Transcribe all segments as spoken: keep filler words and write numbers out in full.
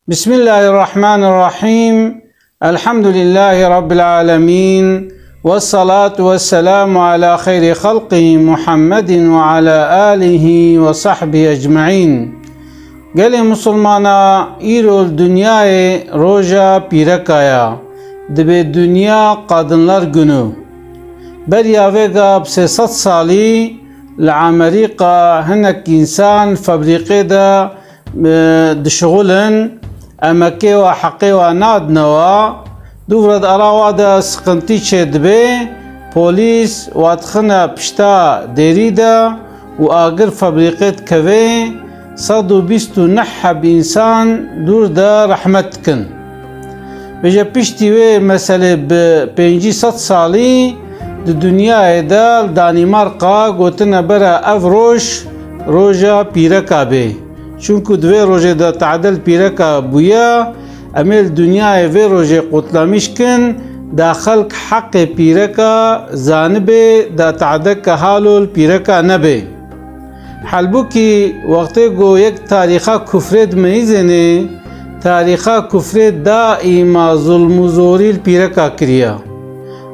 Bismillahirrahmanirrahim. Elhamdülillahi Rabbil alemin. Ve salatu ve selamu ala xeyri xalqihi Muhammedin ve ala alihi ve sahbihi ecmaîn. Gelê Musulmana, îro li dinyayê roja pîreka ya. Dibê dinya Kadınlar Günü. Beriya vêga bi sê sed salî li Amerîka hinek însan febrîqê de e, dişixulin, emekê wa heqê wa nadine wa, dûvre di ara wa de siqintî çêdibe, polîs wa dixine pişta dêrî de û agir febrîqê dikeve, sed û bîst û neh heb însan dûr de rehmet dikin. Vêce piştî wê meselê bi pêncî sed salî di dinyayê de li Danîmarka gotine bere ev roj roja pîreka bê. Çunku di vê rojê de tade li pîreka bûye, em ê li dinyayê vê rojê qutlamîş kin, da xelk heqê pîreka zanibe, da tade ke halo li pîreka nebe. Halbûkî wextê ku yek tarîxa kufrê dimeyîzênê, tarîxa kufrê daîma zulm û zorî li pîreka kiriye.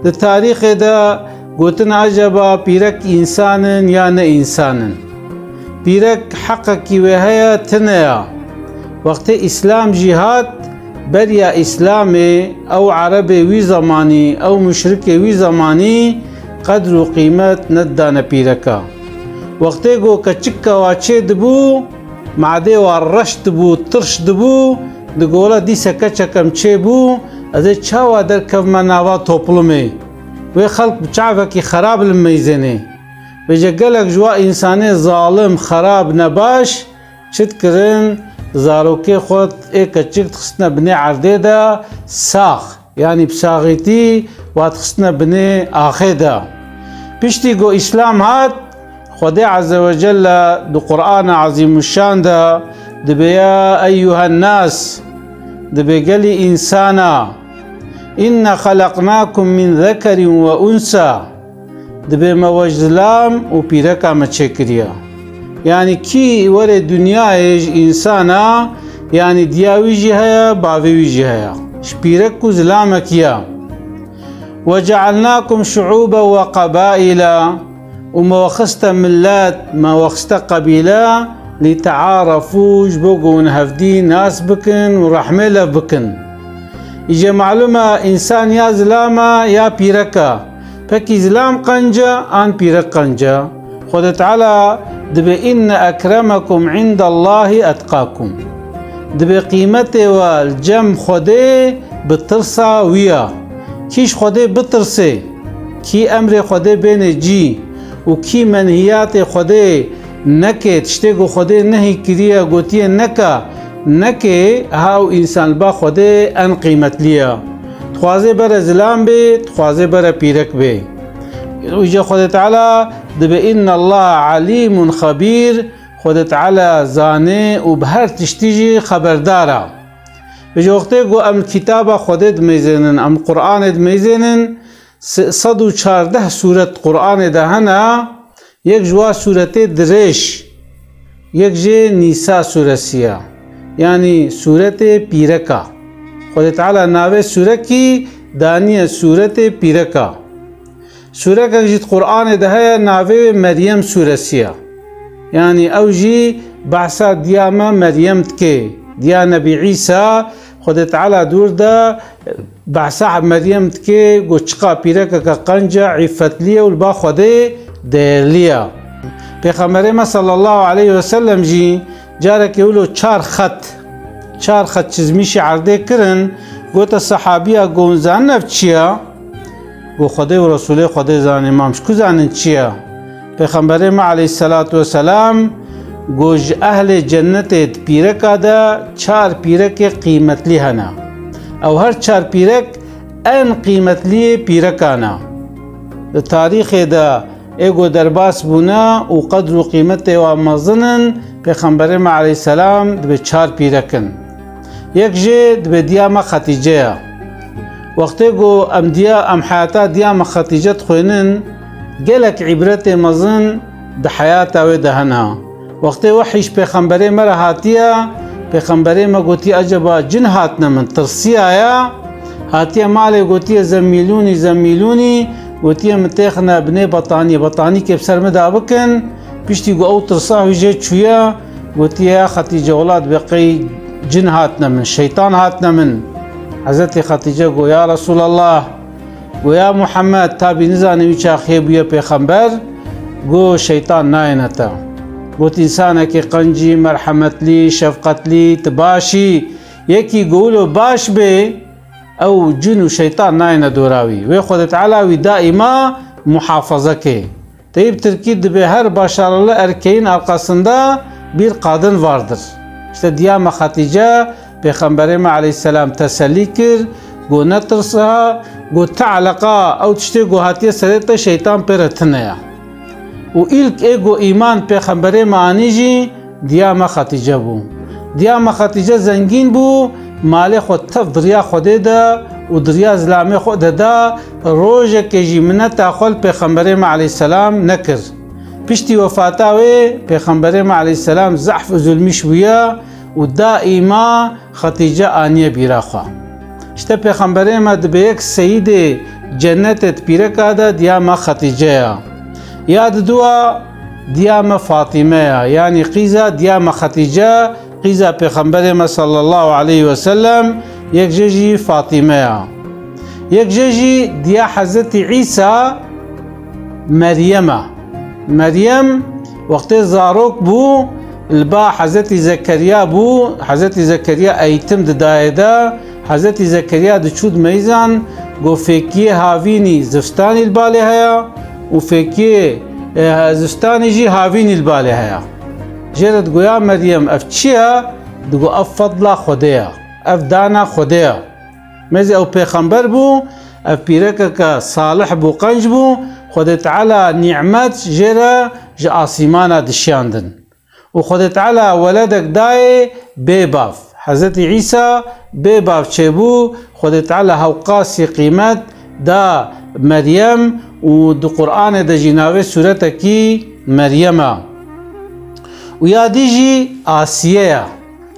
Di tarîxê de gotin acaba pîrek însan in ya ne însan in? Pîrek heqekî wê heye tune ya. Wextê Îslam jî hat, beriya Îslamê ew erebê wî zemanî, ew muşrikê wî zemanî qedr û qîmet nedidane pîreka. Wextê ku keçika wa çê dibû, madê wa reş dibû, tirş dibû, digora dîse keçek em çê bû, ez ê çawa derkevme nava toplumê? Wê xelk bi çavekî xerab li meyzênê. Vêce gelek ji wa însanê zalim, xerab, nebaş, çi dikirin? Zarokê xwe ê keçik dixistine binê erdê de sax, yanî bi saxîtî wa dixistine binê axê de. Piştî ku Îslam hat, Xwedê Azze ve Celle di Qur'ana Ezîmuşşan de dibê, ya eyyuhen nas, dibê gelî însana, inna xelaqnakum min zekerin ve unsa, dibê me we ji zilam û pîreka me çêkiriye. Yanî kî werê dinyayê ji însan a, yanî diya wî jî heye, bavê wî jî heye. Ji pîrek û zilamek ya. Ve cealnakum şuûben ve qebaîla, û me we xiste millet, me we xiste qebîle, lîtearefû, ji bo ku hûn hevdî nas bikin û rehmê lev bikin. Îje malûm e, însan ya zilam e ya pîrek e. Pekî zilam qenc e an pîrek qenc e? Xwedê Teala dibê, inne ekremekum indallahî etqakum. Dibê qîmetê we li cem Xwedê bi tirsa wî ya. Kî ji Xwedê bitirsê, kî emrê Xwedê bêne cî û kî menhiyatê Xwedê neke, tiştê ku Xwedê nehî kiriye, gotiye neke, neke, ha ew însan li ba Xwedê en qîmetlî ye. Dixwaze bere zilam bê, dixwaze bere pîrek bê. Îca Xwedê Teala dibê, innallaha alîmun xebîr, Xwedê Teala zane û bi her tiştî jî xeberdar e. Ji wextê ku em kitaba Xwedê dimeyzênin, em Qur'anê dimeyzênin, se-, sed û çardeh sûret Qur'anê de hene, yek ji wa sûretê dirêj, yek jê Nîsa sûresî ye. Yanî sûretê pîreka. Xwedê Teala navê sûrekî daniye sûretê pîreka. Sûrekek jî di Qur'anê de heye, navê wê Meryem sûresî ye. Yanî ew jî behsa diya me Meryem dike. Diya Nebî Îsa, Xwedê Teala dûr de behsa Meryem dike, ku çiqa pîrekeke qenc e, îffetlî ye û li ba Xwedê değerlî ye. Pêxemberê me sallallahu aleyhi ve sellem jî carekê wilo çar xet, çar xet çizmîşî erdê kirin, gote sehabiya, got, hûn zanin ev çi ye? Got, Xwedê û Resûlê Xwedê zanin, ma em ji ku zanin çi ye? Pêxemberê me aleyhisselatu vesselam got, ji ehlê cennetê di pîreka de çar pîrekê qîmetlî hene. Ew her çar pîrek en qîmetliyê pîrekan e. Di tarîxê de ê ku derbas bûne û qedr û qîmetê wan mezin in, Pêxemberê me aleyhisselam dibê çar pîrek in. Yek jê dibê diya me Xetîce ye. Wextê ku em diya, em heyata diya me Xetîce dixwênin, gelek îbretê mezin di heyata wê de hene. Wextê wehy ji Pêxemberê me re hatiye, Pêxemberê me gotiye, eceba cin hatine min, tirsiya ya, hatiye malê gotiye, zemmîlûnî, zemmîlûnî, gotiye, min têxine binê betaniyê, betanîkê bi ser min de bikin. Piştî ku ew tirsa wî jê çûye, gotiye, ya Xetîce, wela dibê qey cin hatine min, şeytan hatine min. Hezretî Xetîce got, ya Resûlallah, got, ya Muhammed, tabî nizane wî çaxê bûye pêxember, got, şeytan nayêne te. Got, însanekî qencî, merhemetlî, şefqetlî, tu baş î, yekî ku wilo baş bê, ew cin û şeytan nayêne dora wî. Wê Xwedê Teala wî daîma muhafaza ke. Tê bi tirkî dibê her başarılı erkeğin arkasında bir kadın vardır. İşte diya me Xetîce Pêxemberê me aleyhisselam tesellî kir, got, netirsa, got, ti eleqa ew tiştê ku hatiye serê te şeytan pê re tune ye. Û îlk ê ku îman Pêxemberê me anî jî diya me Xetîce bû. Diya me Xetîce zengîn bû, malê xwe tev di riya Xwedê de û di riya zilamê xwe de da, rojekê jî mineta xwe li Pêxemberê me aleyhisselam nekir. Piştî wefata wê, Pêxemberê me aleyhisselam zehf û zulmîş bûye û daîma Xetîce aniye bîra xwe. Îşte Pêxemberê me dibê yek seyîdê cennetê di pîreka de diya me Xetîce ya. Ya diduwa diya me Fatîme ya, yanî qîza diya me Xetîce, qîza Pêxemberê me sallallahu aleyhi ve sellem, yek jê jî Fatîme ya. Yek jê jî diya Hezretî Îsa Meryem e. Meryem wextê zarok bû, li ba Hezretî Zekeriya bû, Hezretî Zekeriya eğitim didayê de, Hezretî Zekeriya diçû dimeyzan, got, fêkiyê havînî zivistanî li balê heye û fêkiyê, e, zivistanî jî havînî li balê heye. Jê re digoya Meryem, ev çi ye? Digo, ev fedla Xwedê ye, ev dana Xwedê ye. Mêzê ew pêxember bû, ev pîrekeke salih bû, qenc bû, Xwedê Teala nîmet jê re ji asîmana dişiyandin. Û Xwedê Teala weledek dayê bê bav. Hezretî Îsa bê bav çêbû, Xwedê Teala hewqasî qîmet da Meryem û di Qur'anê de jî navê sûretekî Meryem e. Û ya dî jî Asiye ye.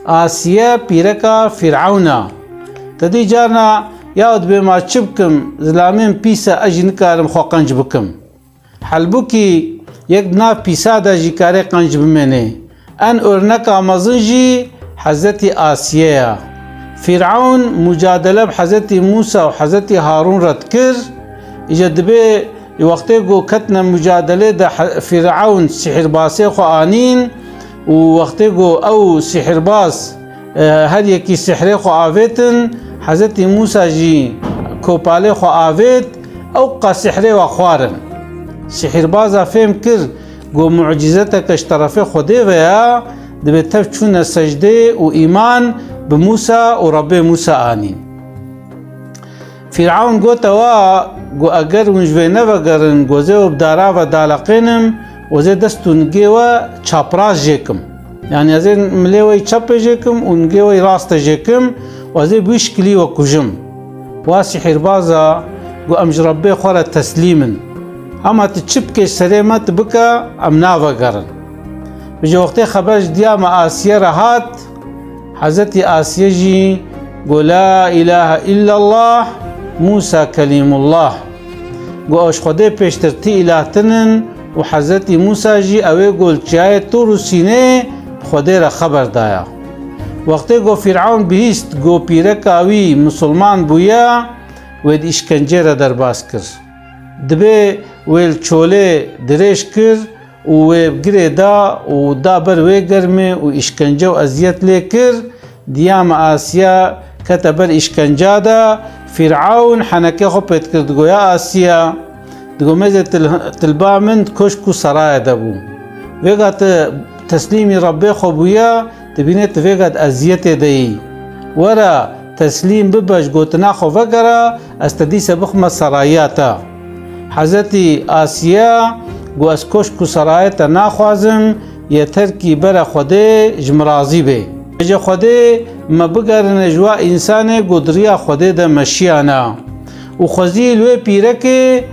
Asiye pîreka Fîr'ewna. Te dî carna ya dibê ma çi bikim, zilamê min pîs e, ez jî nikarim xwe qenc bikim. Helbûkî yek di nav pîsa de jî kare qenc bimêne. En örneka mezin jî Hezretî Asiye ye. Fîr'ewn mucadele bi Hezretî Mûsa û Hezretî Harûn re dikir. Îje dibê wextê ku ketine mucadelê de he-, Fîr'ewn sîhirbasê xwe anîn û wextê ku ew sîhirbaz, e, her yekî sihrê xwe avêtin, Hezretî Mûsa jî kopalê xwe avêt, ew qa sihrê we xwarin. Sîhirbaza fêm kir ku mucîzeteke ji terefê Xwedê ve ye, dibê tev çûne secdê û îman bi Mûsa û Rebbê Mûsa anîn. Fîr'ewn gote wa, got, eger hûn ji vê nevegerin, got, ez ê we bi dara ve daleqênim, û ez ê dest û nigê we çapraz jêkim. Yanî ez ê milê we yî çepê jêkim û nigê we yî rastê jêkim û ez ê bi wî şikilî we kujim. Wa sîhirbaza got, em ji Rebbê xwe re teslîm in. Hema tu çi bikê ji serê me, tu bike, em navegerin. Ji wextê xeber ji diya me Asiye re hat, Hezretî Asiye jî got, la îlahe îllallah, Mûsa kelîmullah. Got, ew ji Xwedê pêştir ti îlah tinin û Hezretî Mûsa jî ew ê got li çiyayê Tûr û Sînê bi Xwedê re xeber daya. Wextê got Fîr'ewn bihîst got pîreka wî misilman bûye, wê di îşkencê re derbas kir. Dibê wê li çolê dirêj kir û wê bi girê da û da ber wê germê û îşkence û eziyet lê kir. Diya me Asiya kete ber îşkenca de, Fîr'ewn henekê xwe pê dikir, digo, ya Asiya, digo, mêzê til-, tilba min di koşk û seraya de bû. Vêga tu teslîmî Rebbê xwe bûye, dibînê tu vêga di eziyetê de yî. Were, teslîm bibe, ji gotina xwe vegere, ez te dîse bixime serayiya te. Hezretî Asiye got, ez koşk û serayê te naxwazim, yeter kî bere Xwedê ji min razî bê. Bêje Xwedê me bigerine ji wa însanê ku di riya Xwedê de meşiyane. Û xwezî li wê pîrekê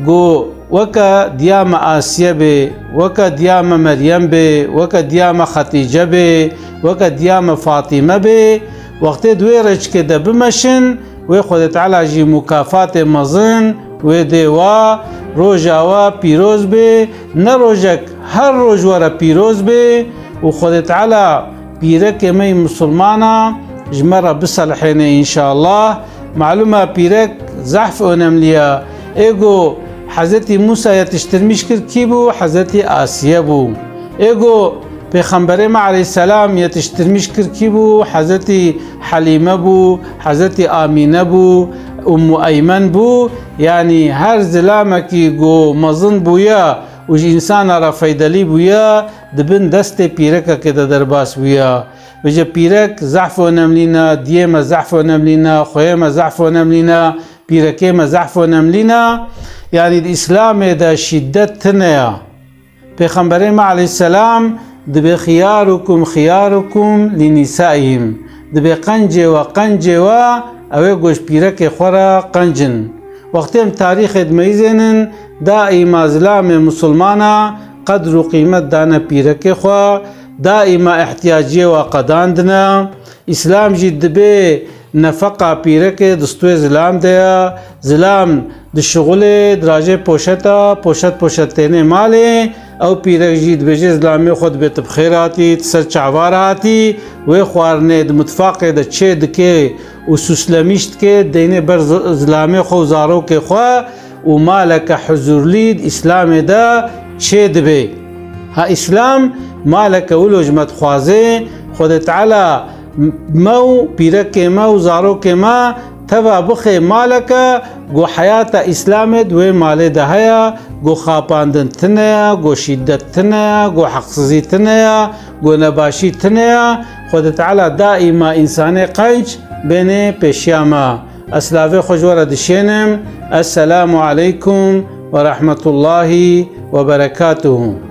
ku weke diya me Asiye bê, weke diya me Meryem bê, weke diya me Xetîce bê, weke diya me Fatîme bê, wextê di wê rêçikê de bimeşin, wê Xwedê Teala jî mukafatê mezin wê dê wa, roja wa pîroz bê, ne rojek, her roj were pîroz bê û Xwedê Teala pîrekê me yî misilmana ji me re biselhêne înşallah. Malûm e pîrek zehf önemli ye. Ê go Hezretî Mûsa yetiştirmîş kir kî bû? Hezretî Asiye bû. Ê go Pêxemberê me aleyhisselam yetiştirmîş kir kî bû? Hezretî Helîme bû, Hezretî Amîne bû, Ummu Eymen bû. Yanî her zilamekî go mezin bûye û ji însana re feydelî bûye, di bin destê pîrekekê de derbas bûye. Vêce pîrek zehf önemlî ne, diyê me zehf önemlî ne, xweyê me zehf önemlî ne, pîrekê me zehf önemlî ne. Yanî di Îslamê de şîdet tune ye. Pêxemberê me aleyhisselam dibê xiyarukum xiyarukum li nisaihim. Dibê qencê we, qencê we, ew ê go ji pîrekê xwe re qenc in. Wextê em tarîxê dimeyizênin, daîma zilamê misilmana qedr û qîmet dane pîrekê xwe, daîma ihtiyaciyê we qedandine. Îslam jî dibê nefeqa pîrekê di stûyê zilam de ye. Zilam dişixulê, dirajê poşeta, poşet poşet tênê malê. Ew pîrek jî dibêje zilamê xwe dibê tu bi xêr hatî, tu ser çavar hatî. Wê xwarinê di mitfaqê de çê dike û sûslemîş dike, deynê ber zi-, zilamê xwe û zarokê xwe û maleke huzurlî di Îslamê de çê dibe. Ha Îslam maleke wilo ji me dixwaze, Xwedê Teala me û pîrekê me û zarokê me teva bixe maleke ku heyata Îslamê di wê malê de heye, ku xapandin tune ye, ku şîdet tune ye, ku heqsizî tune ye, ku nebaşî tune ye. Xwedê Teala daîma însanê qenc bêne pêşiya me. Ez silavê xwe ji we re dişênim. Esselamu aleykum ve rahmetullahi ve berekatuhu.